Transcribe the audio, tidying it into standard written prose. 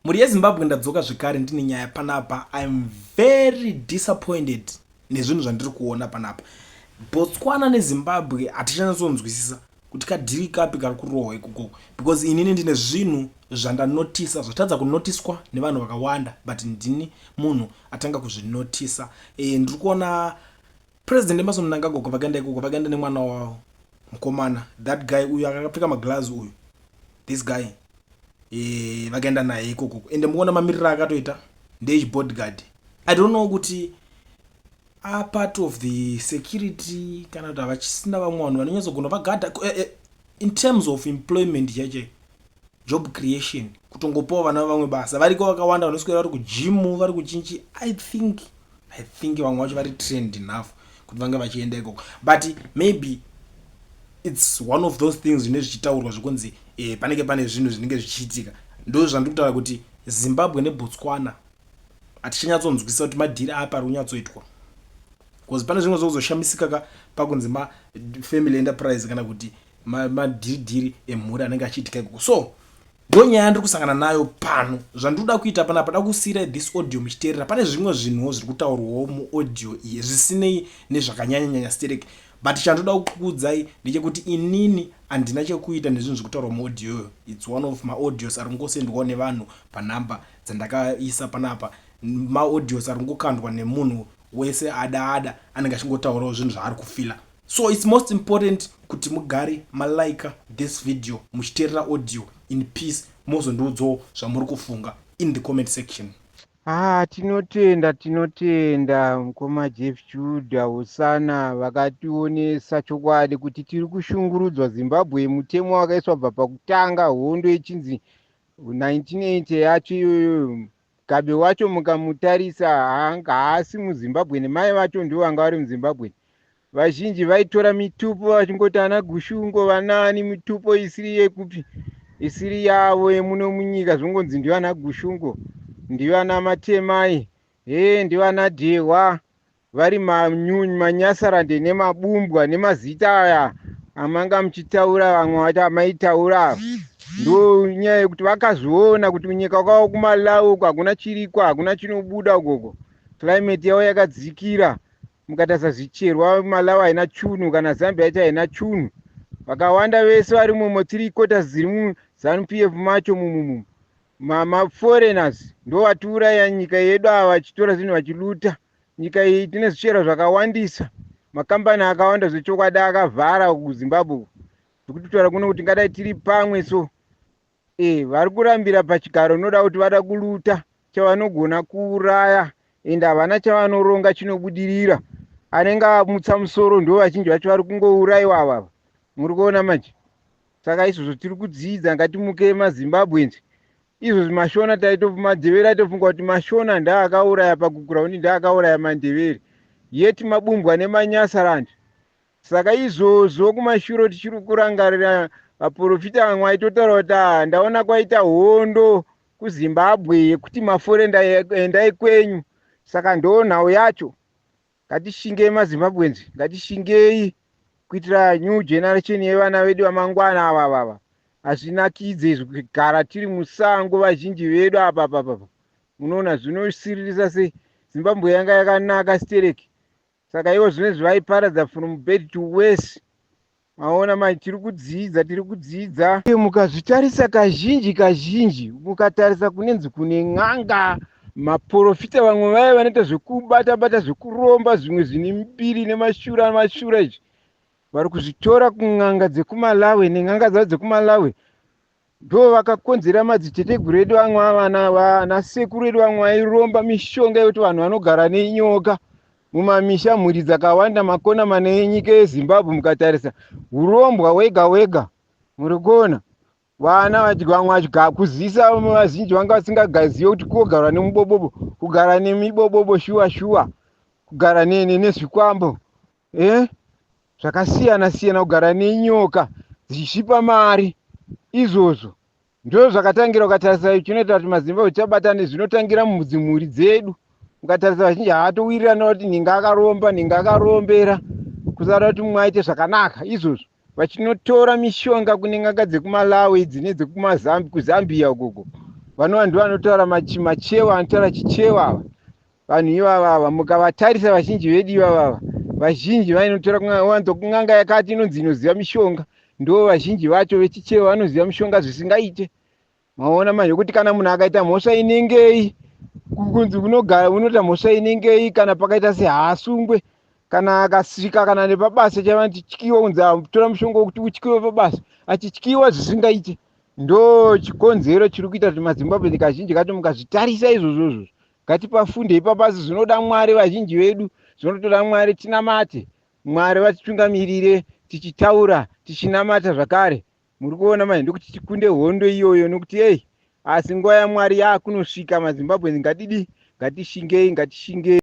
Mhuri yeZimbabwe, ndadzoka zvekare ndine nyaya panapa. I'm very disappointed nezvinhu zvandiri kuona panapa. Botswana neZimbabwe hatichanyatsonzwisisa kuti kadhiri kapi kari kurohwa ikoko, because inini ndine zvinhu zvandanotisa zvatadza kunotiswa nevanhu vakawanda, but ndini munhu atanga kuzvinotisa. Ndiri kuona President Emmerson Mnangagwa vakaenda ikoko, vakaenda nemwana wavo mukomana, that guy uyu akapfeka maglass uyu, this guy. Vakaenda naye ikoko, ende mukuona mamiriro akatoita ndechibodyguard. I don't know kuti a part of the security kana kuti havachisina vamwe vanhu vanonyatsogona vagadha. In terms of employment chaichai, job creation, kutongopawo vana vamwe basa, variko vakawanda vanoswera vari kugym, vari kuchinchi. I think vamwe vacho vari trained enough kuti vange vachienda ikoko, but maybe it's one of those things zvinenge zvichitaurwa zvekunzi panenge pane zvinhu zvinenge zvichiitika. Ndo zvandiri kutaura kuti Zimbabwe neBotswana hatichanyatsonzwisisa kuti madhiri api ari kunyatsoitwa, because pane zvimwe zvokuzoshamisika ka pakunzi mafamily enterprise kana kuti madhiridhiri emhuri anenge achiitika ikoko. So ndo nyaya yandiri kusangana nayo pano. Zvandinoda kuita panapa, da kusiyirai this audio muchiteerera. Pane zvimwe zvinhuwo zviri kutaurwawo muaudio iyi zvisinei nezvakanyanyanyanya sterek, but chandoda kukuudzai ndechekuti inini handina chekuita nezvinhu zviri kutaurwa muaudio iyoyo. It's one of maaudios ari kungosendwawo nevanhu panhamba dzandakaisa panapa, maaudios ari kungokandwa nemunhu wese ada ada anenge achingotaurawo zvinhu zvaari kufila. So it's most important kuti mugare malika this video, muchiteerera audio in peace, mozondiudzawo zvamuri kufunga in the comment section. Ah, tinotenda, tinotenda mukoma Jeff Judah Usana vakationesa chokwadi kuti tiri kushungurudzwa Zimbabwe. Mutemo wakaiswa bva pakutanga hondo ichinzi 1980 yacho iyoyo. Mugabe wacho mukamutarisa haasi muZimbabwe, nemai vacho ndivo vanga vari muZimbabwe. Vazhinji vaitora mitupo vachingoti ana Gushungo, vanani, mitupo isiri yekupi, isiri yavo yemuno munyika, zvongonzi ndivana Gushungo, ndivana Matemai, he ndivana Dhewa, vari manyasarande nemabumbwa nemazita aya amanga muchitaura, vamwe vacho amaitaura. Ndo nyaya yekuti vakazviona kuti kunyika kwavo kuMalawi uko hakuna chiriko, hakuna chinobuda ukoko. Climate yavo yakadzikira. Mukatarisa zvicherwa, Malawi haina chunhu, kana Zambia yacho haina chunhu. Vakawanda vese vari mumo, three quarters dziri muZANU PF macho mumumu maforeigners, ndo vatiuraya nyika yedu ava, vachitora zvinhu vachiluta nyika iyi. Tine zvicherwa zvakawandisa, makambani akawanda zvechokwadi akavhara kuZimbabwe, zvekuti kutaura kuno kuti ngadai tiri pamwe. So vari kurambira pachigaro noda kuti vada kuluta chavanogona kuuraya, ende havana chavanoronga chinobudirira. Anenge amutsa musoro ndo vazhinji vacho vari kungourayiwa avava muri kuona manje. Saka izvozvo tiri kudzidza, ngatimukei maZimbabweans. Izvozvi Mashona Madhevere aitofunga kuti Mashona ndaakauraya paGukurahundi, ndaakauraya Mandevere, yeti mabumbwa neManyasarandi. Saka izvozvo kumashure tichiri kurangarira vaprofita vamwe vaitotaura kuti ah, ndaona kwaita hondo kuZimbabwe yekuti maforeigner endai kwenyu. Saka ndo nhau yacho. Ngatishingei maZimbabweans, ngatishingei kuitira new generation yevana vedu vamangwana ava vava. Hazvinakidze izvi kugara tiri musango vazhinji vedu apa papapa. Munoona zvinosiririsa sei? Zimbabwe yanga yakanaka stereki. Saka ivo zvinezvi vaiparadza from bad to worse. Maona mai, tiri kudzidza, tiri kudzidza. Mukazvitarisa kazhinji kazhinji, mukatarisa kunenzi kune n'anga, maprofita, vamwe vaya vanoita zvekubata bata, zvekuromba, zvimwe zvine mbiri nemashura mashura izvi, vari kuzvitora kun'anga dzekuMalawi nen'anga dzavo dzekuMalawi. Ndo vakakonzera madziteteguru edu vamwe vana vanasekuru edu vamwe vairomba mishonga yekuti vanhu vanogara nenyoka mumamisha, mhuri dzakawanda makona mana enyika yeZimbabwe. Mukatarisa urombwa wega wega, muri kuona vana vamwe vachikuzisa, vazhinji vanga vasingagazive kuti kuogarwa nemubobobo, kugara nemibobobo shuwa shuwa, kugara nezvikwambo zvakasiyana siyana, kugara nenyoka dzichisvipa mari. Izvozvo ndo zvakatangira. Ukatarisa chinoita kuti maZimbabwe tichabatane, zvinotangira mudzimhuri dzedu. Mukatarisa vazhinji haatowirirana kuti nhinga akaromba, nhinga akarombera, kusada kuti mumwe aite zvakanaka. Izvozvo vachinotora mishonga kune n'anga dzekuMalawi idzi nedzekuZambia ukoko. Vanova ndivo vanotaura machewa, vanotaura chichewa ava. Vanhu ivava ava mukavatarisa vazhinji vedu ivava ava vazhinji vainotora wanzo kun'anga yakati inonzi inoziva mishonga ndo vazhinji vacho vechichewa vanoziva mishonga zvisingaite. Maona manje kuti kana munhu akaita mhosva inengei kunzi unogara unoita mhosva inengei kana pakaita sehaasungwe kana akasvika kana nepabasa chaiva chityiwa kunzi tora mushonga wekuti utyiwe pabasa achityiwa zvisingaite. Ndo chikonzero chiri kuita kuti maZimbabwe kazhinji kacho mukazvitarisa izvozvo izvozvo ngatipafunde ipapa asi zvinoda Mwari vazhinji vedu zvinotoda Mwari tinamate Mwari vatitungamirire tichitaura tichinamata zvakare muri kuona manje ndokuti tikunde hondo iyoyo nokuti ei asi nguva yaMwari yakunosvika maZimbabwe ngatidi ngatishingei ngatishingei.